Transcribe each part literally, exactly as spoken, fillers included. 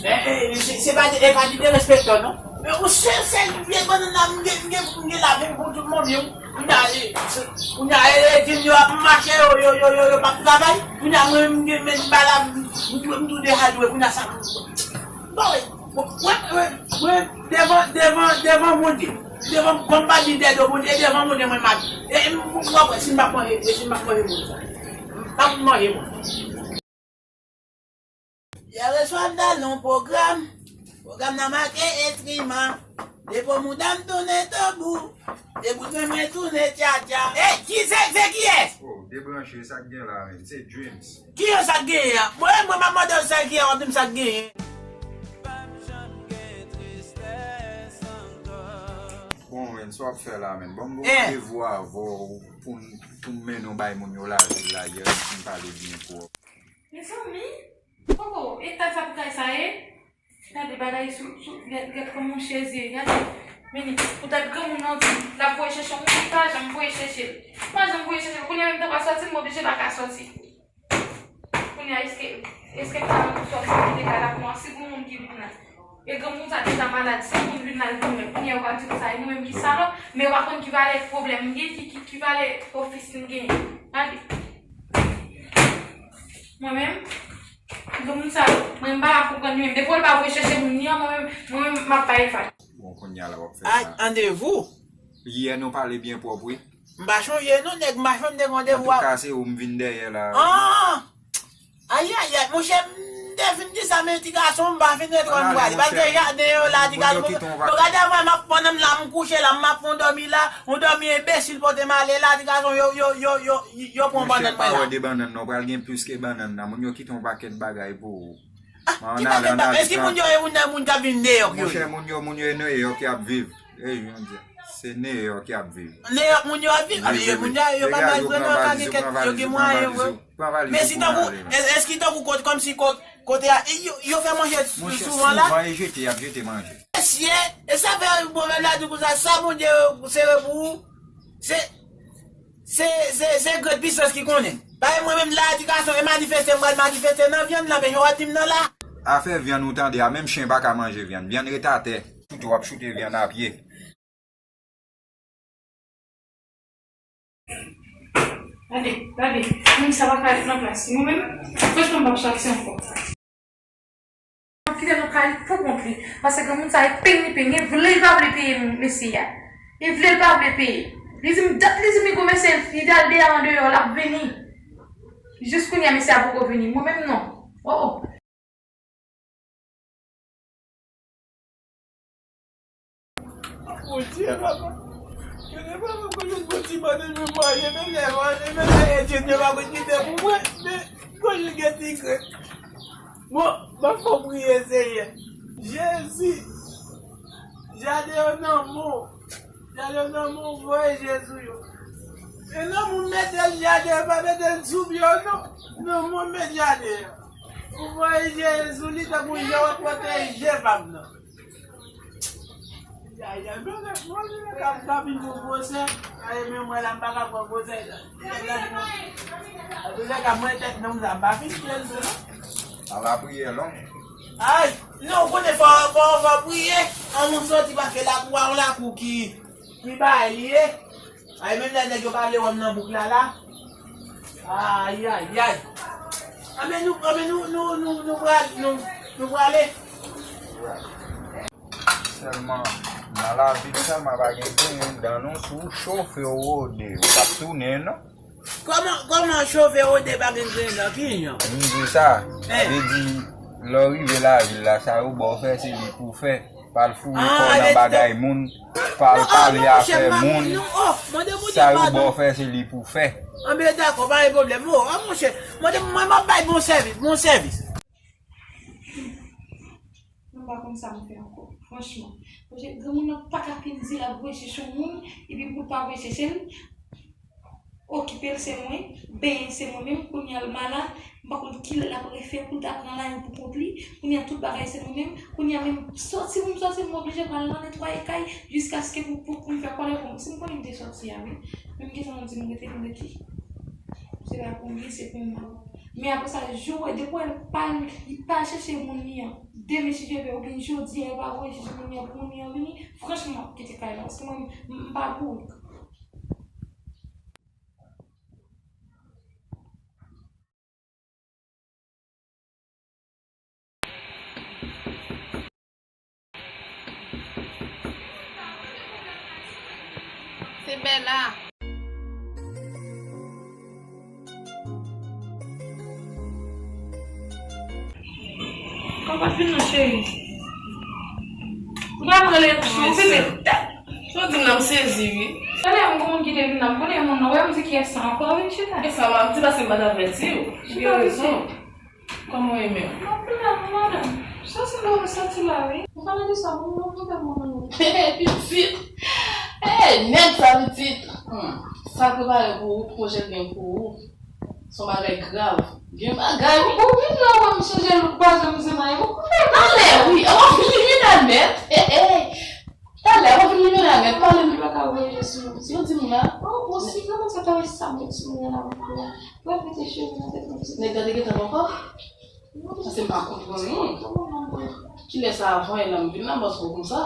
Eh, eh, se, se pa de, e pa de derespektan, non. Men ou se, se vye bannann la, m gen, m gen, m gen la, men pou tout moun, yo. Kounye a, eh, se, kounye a, eh, eh, di m yo ap mache, yo, yo, yo, yo, yo p ap travay. Kounye a, mwen, m gen, men m pa la, m, m, m tou deja dwe, kounye a sa. Bon, wi, bon, wi, wi, wi, devan, devan, devan Bondye. Devan, bon, m pa di dèyè do Bondye, devan Bondye, mwen, m ap, e, e, m, m, w ap wè, si m p ap manje, e, si m p ap manje moun sa. M p ap manje moun. Yè reswa m t al nan pwogram. Pwogram nan make enstriman. Depo mouda m tounen tanbou. Debout men mwen tounen tchatcha. Ey, ki se, se kiyès? Oh, debranche, sa k gen la, men. Se Dreams. Ki yo sa k genyen an? Mwen, mwen, m ap mande w sa k genyen, w ap di m sa k genyen. Bon, men, sa w ap fè la, men. Bon, m gon randevou avè w pou n, pou n mennen w bay moun yo lavil la, yè, si m pale byen pwòp. Mezanmi, koko, e kay sa pou kay sa ye? Gade bagay sou, sou, gad, gad kòman chèz ye, gade. Men, poutèt granmoun nan di, l ap voye chèche yon moun, li pa janm voye chèche l. Li pa janm voye chèche l. Kounye a menm tan pa sòti, m oblije pa ka sòti. Kounye a, èske, èske m ta sòti kite kay la pou mwen, si gon moun ki vin la? E granmoun sa deja malad, si moun vin la, l vin wè. Kounye a, yo pral di konsa, e nou menm ki salòp, men yo pa konn ki valè pwoblèm m gen, ki, ki, ki valè ofis m genyen. Gade. Mwen menm, granmoun sa, mwen m pa ka konprann li menm. Depi w pa voye chèche moun li an, mwen menm, mwen menm, m ap bay fal. Bon, kounye a la, w ap fè sa. Ay, randevou. Yè nou pale byen pwòp, wi. M pa chonje non, nèg, m pa chonje m te gen randevou a. Antouka, se ou m vin dèyè la. Ah! Ayayay, monchè, m te fin di sa, men ti gason, m pa fin ret wè m prale. Paske jaden yo la, ti gason, nou gade mwen, m ap pandan m la, m kouche la, m ap fè yon dòmi la, yon dòmi enbesil pote m ale la, ti gason, yo, yo, yo, yo, yo pran bannann mwen la. Monchè, pa wè de bannann non, pral gen plis ke bannann la. Moun yo kite yon pakèt bagay pou ou. Ah, ki pakèt bagay? Èske moun yo e moun nan moun k ap viv Neyòk yo ye? Monchè, moun yo, moun yo e Neyòk y ap viv. Ey, Bondye. Se Neyòk y ap viv. Neyòk moun yo ap viv? Ah, men yo, moun yo, yo pa mal vre non, yo ka gen kèk, yo gen mwayen vre. Men si tankou, èske tankou kot, kòmsi kot, kote a, yo, yo fè manje souvan la? Monchè, souvan e jete, y ap jete manje. Mesye, e sa fè pwovèb la di konsa, sa Bondye sere pou ou, se, se, se, se grenn pisans ki konnen. Paske mwen menm la, ti gason, e manifeste, m pral manifeste nan vyann nan, men yo ap di m nan la. Afè vyann ou tande a, menm chen pa ka manje vyann. Vyann ret atè. Choute, w ap choute vyann a pye. Gade, gade, moun sa pa ka ret nan plas li. Mwen menm, franchman, m p ap sòti ankò. M ap kite l nan kay li pou kont li. Paske granmoun sa, e peny li peny, e vle l pa vle peye mesye a. E vle l pa vle peye. Li di m dat, li di m li gon mesye, li t al deyò andeyò, l ap vini. Jis kounye a, mesye a poko vini. Mwen menm, non. Oh, oh. Bondye, papa. Bondye, papa, pou yon bon ti bò de memwa, e men lè, e men lè etid yo pa konn kite pou mwen, men konn gen ti grenn. Bon, m ap fè w priye, Senyè. Jezi, jaden yo nan men w. Jaden nan men w voye Jezi yo. E nan moun mete l jaden, pa mete l sou pye w non. Nan moun met jaden an. Ou voye Jezi li tankou jan w ap pwoteje pa m nan. Yayay, men lè, mwen lè k ap, k ap vin pou gwosè. Ay, men mwen la, m pa ka pran gwosè la. Lè k ap mwen tèt nonm sa, m pa fin pye l tou non. Sa va priye long. Ay, non, ou konnen fò, fò, fò priye. An moun soti paske lakou a, yon lakou ki Ki bagay li ye? Ay, menm lè nèg yo pa vle wè m nan bouk la, la. Ay, ay, ay. Anben nou, anben nou, nou, nou, nou pral, nou, nou prale. Sèlman, nan lavi sèlman pa gen griyen dan non, si w chofe w rode, ou p ap tounen non. Kòman, kòman chofe rode pa gen griyen dan, ki jan? M di sa, sa vle di, lè w rive lavil la, sa yo ba w fè, se li pou w fè. Pa al foure kò w nan bagay moun, pa al pale afè moun. Sa yo ba w fè, se li pou w fè. Anben dakò, pa gen pwoblèm. Oh, ah, monchè, mande mwen, m ap bay bon sèvis, bon sèvis. Mwen pa konn sa m fè ankò, franchman. Paske granmoun nan pa ka fin di l ap voye chèche yon moun, epi pou l pa voye chèche l, okipe l se mwen, benyen se mwen menm, kounye a l malad, m pa konn kilè l ap refè pou l ta pran lavi pou kont li, kounye a tout bagay se mwen menm, kounye a menm sòti pou m sòti, m oblije pral nan netwaye kay, jiskaske pou, pou, pou m fè kòlè pou mwen. Si m konnen m te sòti a, wi, menm kijan nou di m rete, m rete. Se pa pou m ye, se pou m. Men apre sa, jou wè, depi wè l pa, li pa chèche moun li an. Demen, si Dye vle, oubyen jodi a, li pa voye chèche moun li an pou moun li an vini, franchman, m ap kite kay la, paske mwen, m, m pa bourik. Se Bella. Konprann vin non, cheri. Ou pa rele sou vini. Sa w di m nan, m sezi, wi. Talè m gen moun ki te vin la, m konnen moun nan, wè m di kiyès sa ankò, vin chita. E sa, m ap di paske m pa t avèti w. Ou gen rezon. Kòman w ye menm? M ap la, madanm. Sa se lè w soti la, wi. Ou pale de sa, moun nan kontan moun nan. Pitit! Hey, nèg sa, pitit! Hmm. Sa prepare pou ou, pwojè gen pou ou. Se yon bagay grav. Gen bagay, wi. Ou vin la, wè m chanje look, baze m se mayi. Ou koupe. Talè, wi. Ou fin limite nèt. Hey, hey. Talè, ou fin limite nèt. Pale m. Li pa ka voye je sou ou. Yo di m la. Oh, ou si, kòman sa ta wè sa, mwen sou mwen la, mwen. Mwen mete cheve nan tèt mwen. Nèg la te gentan ankò? Paske m pa konprann non. Kilè sa avan e la m vin la, m panse w konsa.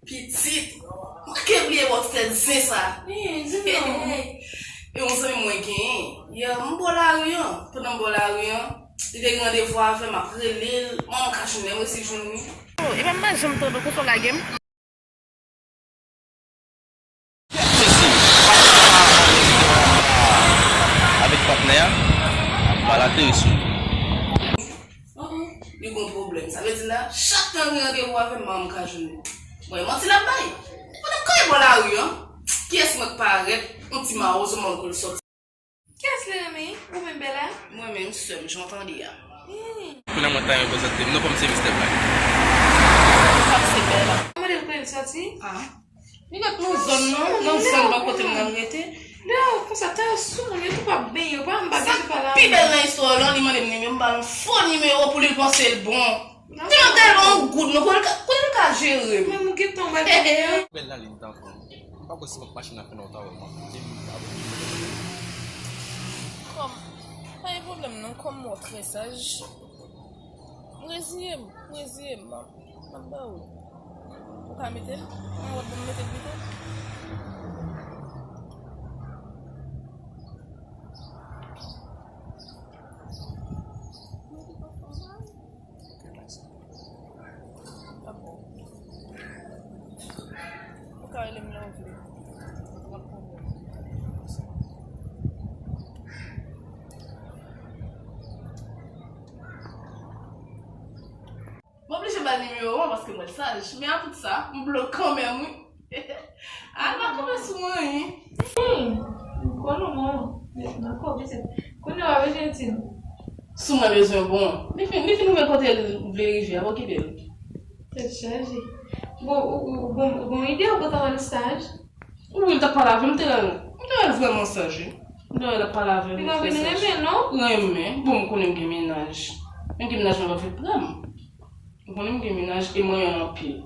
Pitit, manke bliye bò ti tèt zen sa. Hey, di non. Hey, hey. E yon zanmi mwen genyen. Yè, m bò lari an. Pandan m bò lari an, li te gen randevou avè m, m ap rele l. Manman ka jwenn li, m resi jwenn li. Oh, e pa m pa janm tande w konsa w lage m. Kèt mesye, patnè a avèk patnè a, m al ateri sou li. An, li gon pwoblèm. Sa vle di la, chak tan li gen randevou avè m, manman m ka jwenn li. Bon, e manti l ap bay. Pandan m kanpe bò lari an, kiyès mwen k parèt, yon ti mawozo, m wè l sòti. Kiyès li renmen? Ou menm Bella? Mwen menm, sè m, jan w tande a. Hmm. Kounye a mwen ta renmen prezante m non, kòm se Mister Black. Kòm se Bella. Mande l kote l sòti? Ah. Li ret nan zòn nan, nan zòn nan kote m nan rete. Lè w konsa, ta sou moun, yo tou pa benyen, yo pa anba, yo pa la. Sa k pi bèl nan istwa w lan, li mande m nimewo, m ba l yon fo nimewo pou li, l panse l bon. Te yon tèlman yon goud, non, kote l ka, kote l ka jere m. Menm ou gentan wè kote l. Bèl nan liy tankou m. M pa kwè si m ak machin nan fè nan w ta wè m ap kite m ta wè. Kòm, pa gen pwoblèm non, kòm w trè saj. M reziye m, m reziye m, m ap, m ap ba ou. Ou ka mete l? Mwen wè pou m mete l pito. Ou ka rele m lè w vle. Pa gen pwoblèm. M oblije ba l nimewo w an paske m wè l saj. Men a tout sa, m blo kanmenm, wi. A, l pa kanpe sou anyen. Hmm, m konn ou, manman. Dakò, pitit. Kounye a w ap jenti l. Si mwen bezwen bon. Li fin, li fin wè kote l vle rive a, pa okipe l. Tèt chaje. Bon, ou, ou, ou, bon, ou gon ide ou kontan wè l saj? Wi, l t ap pale avè m, m te wè l, m te wè l vrèman saj, wi. M te wè l ap pale avè m, li vrèman saj. Li pa vin renmen, non? Renmen? Bon, m konnen m gen mennaj. Men gen mennaj mwen pa vle pran m. Ou konnen m gen mennaj e mwen renmen anpil.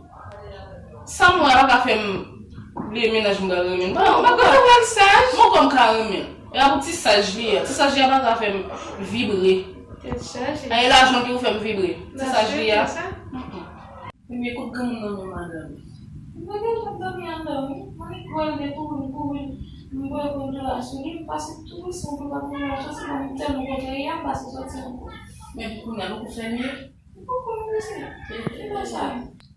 Sa m wè a pa ka fè m bliye mennaj m pral renmen l. Ou pa ka wè l saj? Mwen kwè m ka renmen l. E a pou ti saj li a. Ti saj li a pa ka fè m vibre. Tèt chaje. A, e lajan ki pou fè m vibre. Ti saj li a. Mm-mm. Ebyen, kot granmoun nan menm, madanm? M pa gen lòt dòmi anndan, wi. Mwen li kwè l de tou, m kouri, m voye konn dlo a sou li, m pase tou dousan pou l pa pran yon chans, mwen tèlman kontrarye a, m pase sòti ankò. Men pou kounye a, nou pou fè l ye. Ou konn, mesye, se pa sa.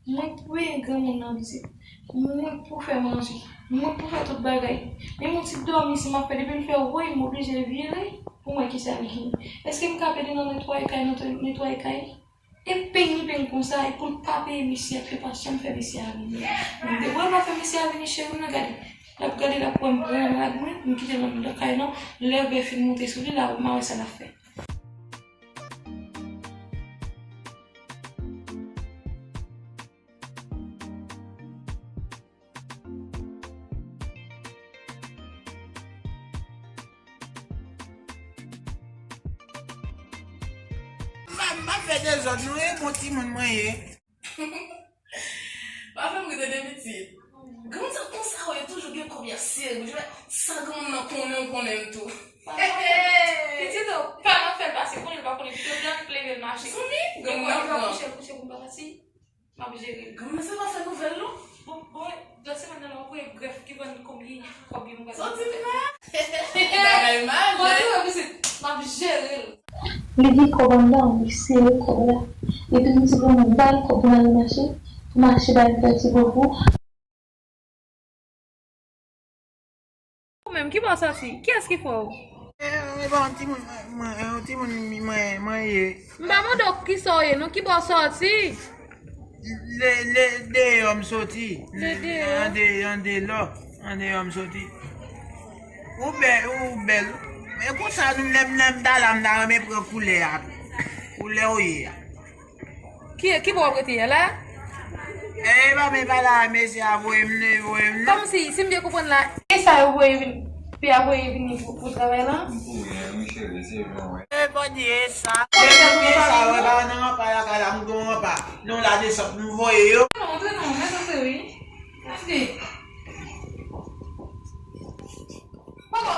Mwen k peye granmoun nan vizit. Mwen k pou fè manje. Mwen k pou fè tout bagay. Menm yon ti dòmi, si m ap fè, depi l fè woy, m oblije vire pou m wè kisa l genyen. Èske m ka ap ede nan netwaye kay, nan netwaye kay? E peng li peng konsa, e pou l pa peye mesye a, ke pa janm fè mesye a vini. Depi w pa fè mesye a vini, cheri, nan gade. L ap gade, l ap wè m pran rad mwen, m kite l anndan kay lan, lè vè fin monte sou li, la, m a wè sa l ap fè. M pa, m pa fè dezòd, non, e bon timoun mwen ye. Pa fè m ri tande pitit. Granmoun sa konsa, yo toujou gen kòb, y ap sere bouch. Sa granmoun nan konnen, ou konnen m tou. Pitit, ou pa nan fè l pase, konnen l pa konnen, pitit, ou byen leve l mache. Zanmi, granmoun nan pran. Kouche l, kouche l pou m pa pati. M ap jere l. Granmoun sa pa fè nouvèl, non. Bon, bon, lòt semèn nan, w ap wè grèf ki vann kòb li, kòb li, m pral. Soti m la. Bagay mal, men. Bon, tou, pitit, m ap jere l. Li gen kòb anndan, li sere kòb la. Epi m di granmoun ba l kòb pou l ale mache, pou mache ba l fè ti bobo. Ou menm, ki bò w sòti? Kiyès ki fè w? E, e pa yon timoun, mwen, e yon timoun mwen, mwen ye. M pa mande w kisa w ye, non, ki bò w sòti? Le, le, deyò m sòti. Le deyò. An de, an de lò, an deyò m sòti. Ou bèl, ou bèl. E konsa, nou, lè m, lè m ta la, m ta renmen pran koulè a. Koulè w ye a. Ki, ki bò w ap rete a la? E, e pa men pa la, mesye a voye m, li voye m, non. Kòmsi, si m byen konprann la, e sa yo voye vin, P A voye vini pou, pou travay la? M kouri, wi, cheri, se jan w wè. E pa di e sa. E sa, wè, pa nan ranpa la, ka la, m gon ranpa. Non, la desant, m voye yo. Non, antre non, mèt antre, wi. Antre. Papa,